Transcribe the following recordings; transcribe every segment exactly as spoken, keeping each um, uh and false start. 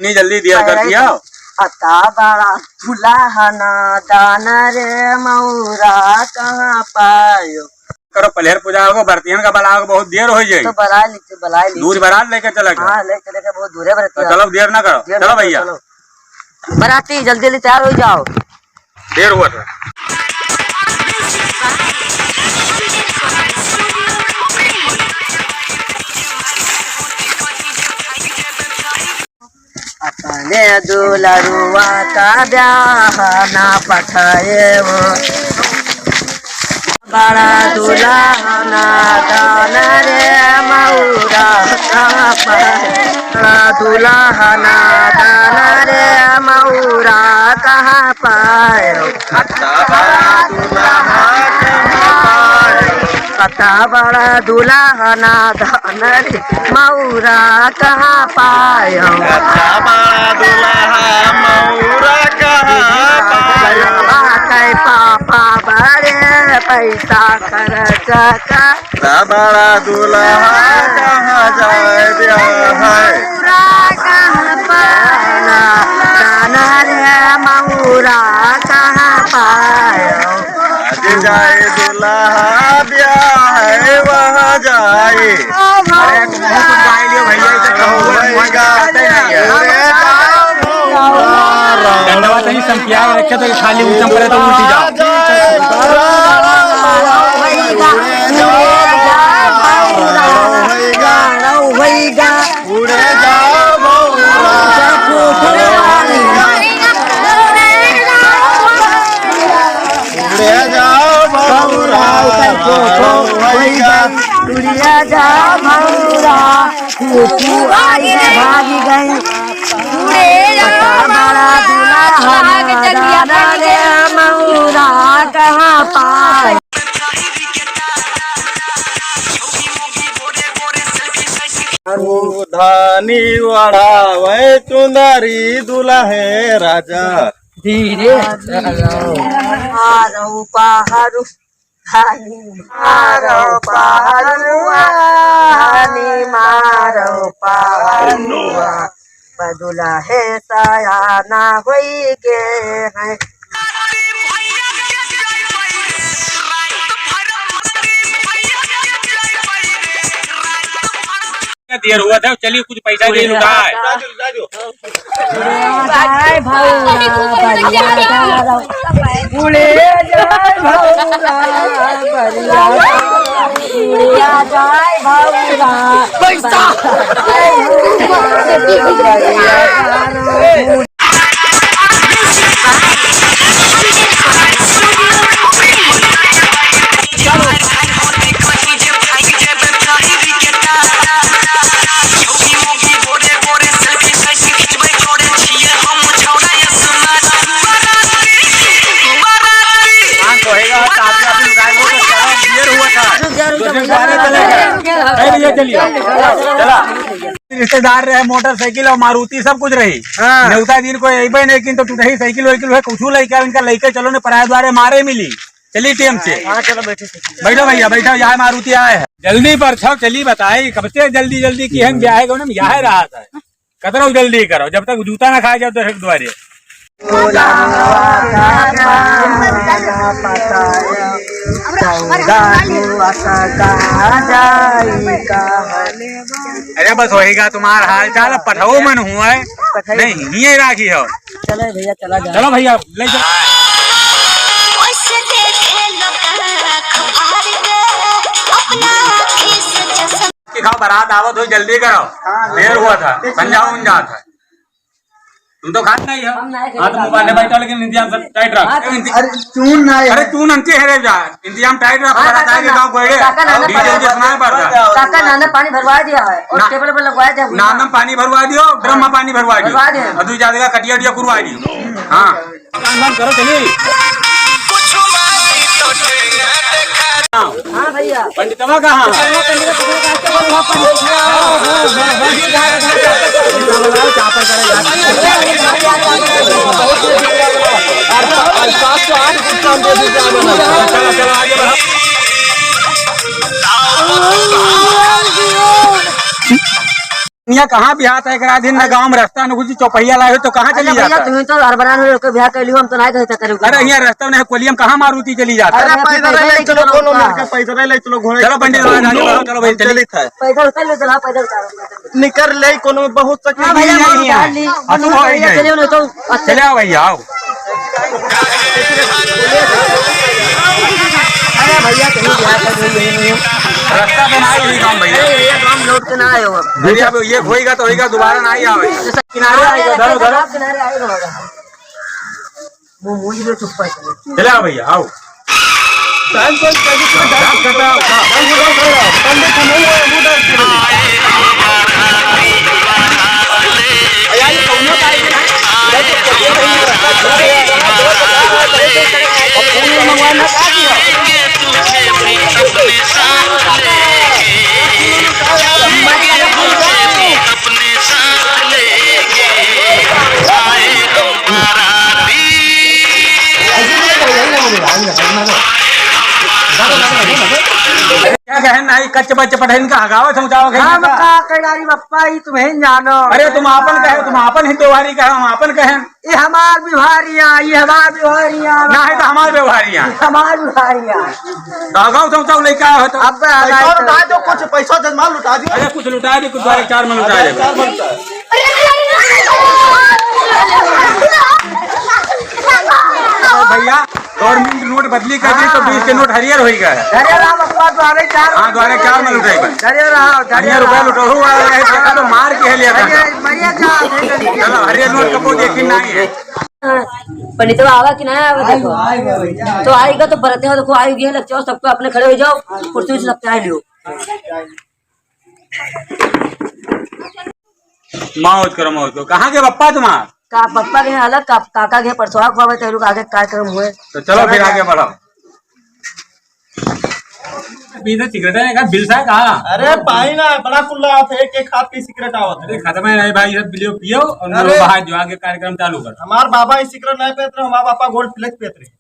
इतनी जल्दी देर कर दिया। अता बड़ा दुल्हना दाना रे मौरा कहाँ पायो। करो, पलेर पूजा होगो, बरतियन का बला होगो, बहुत देर होइ जाई। तो बला ली, तो बला ली। दूर बारात लेके चला गया। हाँ, लेके, लेके बहुत दूर है बरतिया। तो चलो, देर ना करो। देर चलो ना करो, भैया। चलो। बराती, जल्दी जल्दी तैयार होइ जाओ। देर हुआ था। अपने दुलरुआ का ब्याह ना पठाए वो। बड़ा दुल्हना दाना रे मौरा कहाँ पाए। बड़ा दुल्हना दाना रे मौरा कहाँ पाए। कत्ता बड़ा दुल्हा कहाँ पाए। कत्ता बड़ा दुल्हना दाना रे मौरा कहाँ पाए। कत्ता बड़ा दुल्हा मौरा कहाँ पाए। कै पापा बड़े पैसा खर्च कर। कत्ता बड़ा दुल्हा कहाँ जाए ब्याह है। मौरा कहाँ पाए। दाना रे मौरा कहाँ पाए। आज जाए दुल्हा ब्याह है वहाँ जाए। अरे, तुम कुछ गाय लियो भैया, इसे कहूँ, कोई गाते नहीं है। डंडवा तहीं संपिया रखे तो खाली ऊंचम पड़े तो उल्टी जाओ। उड़े जाओ भौरा। उड़े जाओ भौरा। उड़े जाओ भौरा। कुकू आई है, भागी गई। उड़े जाओ भौरा। बड़ा दुल्हा हमारा रे मौरा कहाँ पाए। धानी ओढ़ावे चुंदरी दुल्हे राजा। धीरे। मारो पहाड़ू, धानी मारो पहाड़ुआ, धानी मारो पहाड़ुआ। बदुला है सयाना होई गे है। देर हुआ था, चलिए कुछ पैसा दे लुटाए। जाए भौरा बरिया जाओ। उड़े जाए भौरा बरिया जाओ। उड़िया जाए भौरा। पैसा। हाँ, तो हैगा, तो आप लोग गाय को तो चलो, देर हुआ था। रुक जा, रुक जा, तो भैया। फिर चले गए। ए भैया, चलिए। चला। रिश्तेदार रहे, मोटरसाइकिल और मारुति सब कुछ रही। हाँ। नेवता दिन कोई अइबे नहीं, किन तो टूटही साइकिल वाइकिल है, कुछ लइका इनका लइके चलो ने पराया द्वारे मारे मिली। चलिए टीएम से। हाँ, चलो बैठे। बैठो भैया, बैठो, यहाँ मारुति आए हैं। जल्दी पर छो, चली बताई, कब से जल्दी जल्दी की हम ब्याह है, कौन हम यहाँ रहा था। कतरो जल्दी करो, जब तक जूता ना खाए जाओ दर्शक द्वारे। अरे बस वही का तुम्हार हाल चाल, अब पठऊ मन हुआ है। पठऊ। नहीं, ये राखी हो। चलो भैया, चला जाए। चलो भैया, ले चलो। कि खाओ, बारात आवत हो, जल्दी करो। हाँ, देर हुआ था, संझा उन जात है। तुम तो खात नहीं हो। हम नहीं हाँ, तो खाते। मोबाइल में बैठो, लेकिन इंतजाम सब टाइट रख। हाँ, तो अरे, चून नहीं अरे, है। चून अंके है रे जा। इंतजाम टाइट रख, हाँ, बारात काका आएगी ना, गाँव गोइड़े। काका ना, डीजे पानी उजे सुनाए पड़ता। काका ना, ना पानी भरवा दिया है और ना, टेबल पर लगवा दिया है। ना, ना पानी भरवा दियो, ड्रम में पानी भरवा दियो। भरवा दिया। और तू ज्यादा कटिया उटिया कुरवा दियो। हाँ। काम धाम करो, चली। हाँ भैया। पंडितवा कहाँ है? चलो, चलो, आगे बढ़ो। यहाँ कहाँ बिहात है, एकरा दिन ना गाँव में रास्ता, ना कुछ चौपहिया लाए हो तो कहाँ अरे चली भैया, जाता? तुम्हें तो हड़बड़ान हो, ओके बिहार कर लियो, हम तो नहीं कहता करेंगे। अरे, यहाँ रास्ता नहीं, कोलियम कहाँ मारुति चली जाता? अरे, अरे, पैदल पैदल ले चलो, कोनो मिलके पैदल ले चलो, घोड़े चलो पंडित बाबा, गाड़ी बढ़ाओ, चलो भाई, चलिए। चलित है। पैदल कर लो, चला, पैदल कर। निकर ले, कोनो में बहुत तकलीफ हाँ भैया, नहीं है। मार डाल ली। हाँ, तो हो ही गई। चलिए, नहीं तो अच्छा। चले आओ भैया, आओ। अरे भैया, कहीं बिहार का कोई यही नहीं है। रास्ता तो ना ही गाँव भैया। अरे, ये गाँव लौट के ना आए हो अब। भैया, अब ये होइगा तो होइगा, दोबारा ना ही आवे। किनारे आएगा, धरो, धरो। किनारे आएगा। वो मुझे तो चुप्पा है। चले आओ भैया, आओ। क्या कहें, नाई कच्च बच्च पढ़ेन का हगावत हूँ, जाओ कहें हम का? का कह डारी बप्पा, ई तुम्हें जानो। अरे तुम आपन कहे, तुम आपन ही त्योहारी कहे, हम आपन कहें। ये हमार व्यवहारिया, ये हमार व्यवहारिया। ना है तो हमार व्यवहारिया। ये हमार व्यवहारिया। तो हगाओ तुम सब लेके आओ तो। अब पैसा हगाओ लुटा तो। दो, कुछ पैसा जजमान लुटा दो। अरे कुछ लुटा दे, कुछ द्वारे चार में लुटा दे। चार बनता है। अरे भैया, गवर्नमेंट नोट बदली कर दी तो हाँ। बीस के नोट हरियर होई गए। धरे रहा बप्पा, द्वारे चार हाँ, द्वारे चार में लुटाई बा। धरे रहा, धरे हरियर रुपया रहा। लुटो हुआ है, देखा तो मार के है लिया था। भैया, भैया जा, भैया। चलो, हरियर नोट कबो देखी नहीं है। पंडितवा आवा कि ना आवा, देखो। आएगा, आएगा। तो आएगा तो बरते हो, देखो, आएगी है, लगते हो, सबको अपने खड़े हो जाओ, कुर्सी उर्सी लपटाए लियो। मौज करो, मौज करो। कहाँ के बप्पा तुम्हार? का बप्पा के अलग, का, काका के परसवा खुआवे, तेरे आगे कार्यक्रम हुए। तो चलो फिर आगे बढ़ो। पीते सिगरेट है, का बिल सा कहा? अरे पाई ना, बड़ा कुल्ला आवत है, एक एक हाथ की सिगरेट आवत है। अरे खत्म है नहीं भाई, सब पियो, पियो और ना अरे। बाहर जो आगे कार्यक्रम चालू कर। हमार बाबा ही सिगरेट नहीं पीते रहे, हमार पापा गोल्ड फ्लेक्स पीते रहे।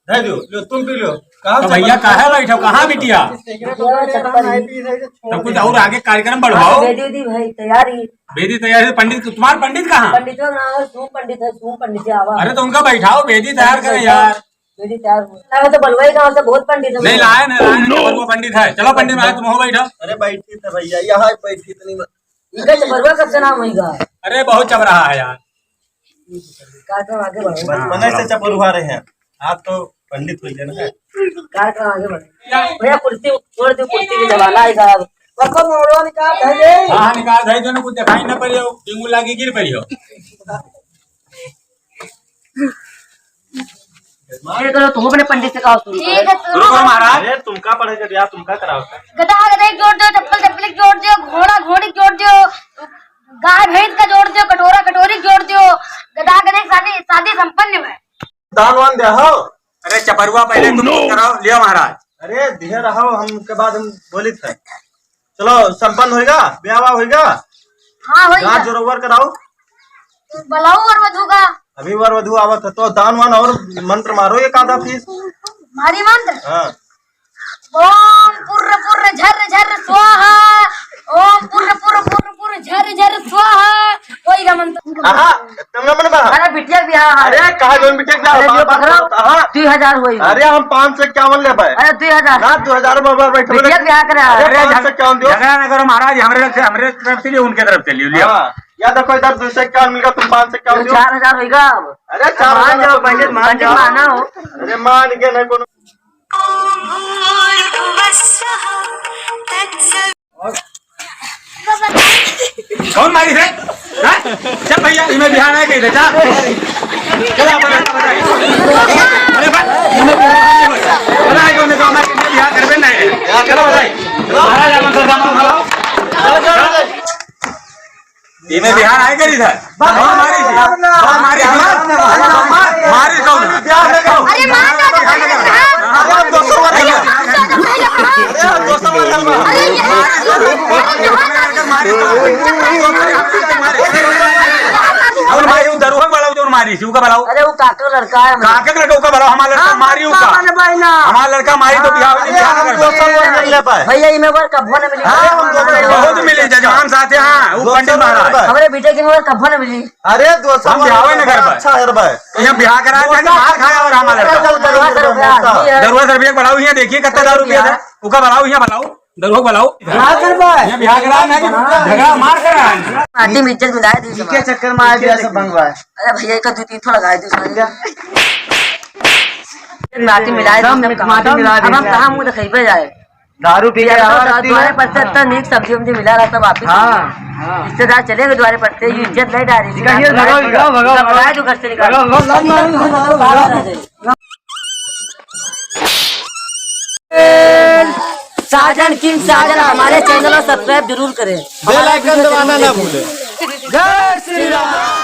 दे दो, लो तुम पी लो। कहाँ तो से भैया बना? काहे बैठो, कहाँ बिटिया? सिगरेट वगैरह नहीं पी रहे, छोड़ तो कुछ दे। और आगे कार्यक्रम बढ़वाओ। हाँ, दे दो दी भाई, तैयार ही। बेदी तैयार है, पंडित, तुम्हार पंडित कहाँ? पंडित ना है, सूम पंडित है, सूम पंडित है, आवा। अरे तो उनका बैठाओ, बेदी तैयार करें यार। बेदी तैयार हो। ना तो बलवाई गाँव से बहुत पंडित है। नहीं लाए, नहीं लाए, नहीं, वो पंडित है। चलो पंडित महाराज, तुम हो बैठो। अरे बैठी था भैया, यहाँ बैठी इतनी। इनका चपरवा कब से नाम होइगा? अरे बहुत चपराहा है यार। कार्यक्रम आगे बढ़ो। बचपने से चपरुआ रहे हैं, आप तो पंडित हो गए ना। कार्यक्रम आगे बढ़ो। भैया कुर्सी छोड़ दो, कुर्सी की जमाना है साहब। रखो मोड़वा निकाल, है ये? हाँ, हाँ, निकाल, भाई, दोनों कुछ दिखाई ना पड़े हो, टीमू लागी गिर पड़ी हो। ये करो, तुम अपने पंडित से कहो शुरू करो। ठीक है, शुरू रुको करो। महाराज। अरे, तुमका पढ़े के दिया, तुमका कराओ। गधा, गधे जोड़ दो, चप्पल, चप्पल जोड़ दो, घोड़ा, घोड़ी जोड़ दो, गाय, भैंस का जोड़ दो, कटोरा, कटोरी जोड़ दो, गधा, गधे की शादी, शादी संपन्न है। दान वान दे हो। अरे चपरुआ, पहले तुम कराओ, लियो महाराज। अरे दिहे रहो, हम के बाद हम बोलित है। चलो, संपन्न होइगा, ब्याह होइगा। हाँ, होइगा। गाँठ जोड़ो, वर कराओ। बुलाओ वर वधू का। अभी वर वधू आवत है, तो दान वान और मंत्र मारो एक आधा फिर। मारी मंत्र? हाँ। ओम पुर्र पुर्र झर झर स्वाहा। ओम पुर्र पुर्र पुर्र पुर्र झर झर स्वाहा। होइगा मंत्र। आहा, तुम ना मन बा। अरे बिटिया के बियाह है। अरे कहा जोन बिटिया के बियाह? अरे बाप, जो बाप, पकड़ो, आहा। दुई हजार होई। अरे हम पाँच सौ इक्यावन लेबे। अरे दुई हजार। ना, दुई हजार में बैठो। बिटिया के बियाह करे। अरे अरे पाँच सौ इक्यावन दियो। झगड़ा ना करो महाराज, हमरे से, हमरे तरफ से लियो, उनके तरफ से लियो, लियो। हाँ, या देखो इधर दुई सौ इक्यावन मिल गया, तुम पाँच सौ इक्यावन दियो। चार हजार होइगा अब। अरे चार हजार मान जाओ, तो पंडित मान पंडित जाओ। मानो। अरे मान के ना कोनो। कौन मारी रे? हाँ? चल भैया, इमे बिहान है कहीं, चल। चल, आप बता, बता। अरे भाई, इमे बिहान है, बता, कौन है, कौन है, बिहान करबे नहीं। चलो भाई। महाराज, अपन सरदार को बुलाओ। इमे बिहान आए करी था। कौन मारी थी? कौन मारी थी? मारी कौन? अरे मार दो, अरे दोस्तों वाले। अरे दोस्तों वाले। अरे ये मारी कौन? और भाई, वो दरुआ वाला जो मारी। रिसी, उका बुलाओ। अरे, वो काका लड़का है हमारा। काका के लड़का, उका बुलाओ, हमारा लड़का हाँ, मारी, उका। हमारा लड़का मारी तो बिहाव नहीं, अरे, बिहाव हम कर। दोसर लोग मिल ले पाए। भैया, ई में ओकर कब्बो न मिली। हाँ, हम दोसर लोग बहुत मिली, जजमान साथे, हाँ, वो दोसर पंडित लोग महाराज। मिल पाए। हमरे बेटे के में ओकर कब्बो न मिली। अरे, दोसर हम लोग बिहावे न कर पाए। अच्छा है भाई। यहाँ बिहाव करा, दोसर मार खाया और हमारा लड़का। दोसर लोग मिल पाए। दरुआ सर भैया बुलाओ, यहाँ देखिए, कितना दारू पिया था। उका बुलाओ, यहाँ बुलाओ। दरोगा बुलाओ। का करबा? ये बिहाव करा ना कि झगड़ा मार करा। माटी में इज्जत मिलाए दी इनके सब। चक्कर में आए दिया सब भंगवा। अरे भैया, एक दो तीन ठो लगाए दी सारे। माटी मिलाए दी सब सब, काम। माटी मिला दी। अब हम कहाँ मुँह दिखाइबे जाए? दारू पी के ये आवा तो रहती है। द्वारे पर से इतना नीक सब्जी उब्जी मिला रहा सब वापिस। हाँ, हाँ। रिश्तेदार चले गए द्वारे पर से, ये इज्जत नहीं डाली। निकालिए, भगाओ, भगाओ, भगाओ। भगाए दो घर से, निकाल। भगाओ, भगाओ, भगाओ, भगाओ, भगाओ। साजन किंग साजन हमारे चैनल को सब्सक्राइब जरूर करें। बेल आइकन दबाना ना भूलें। जय श्री राम।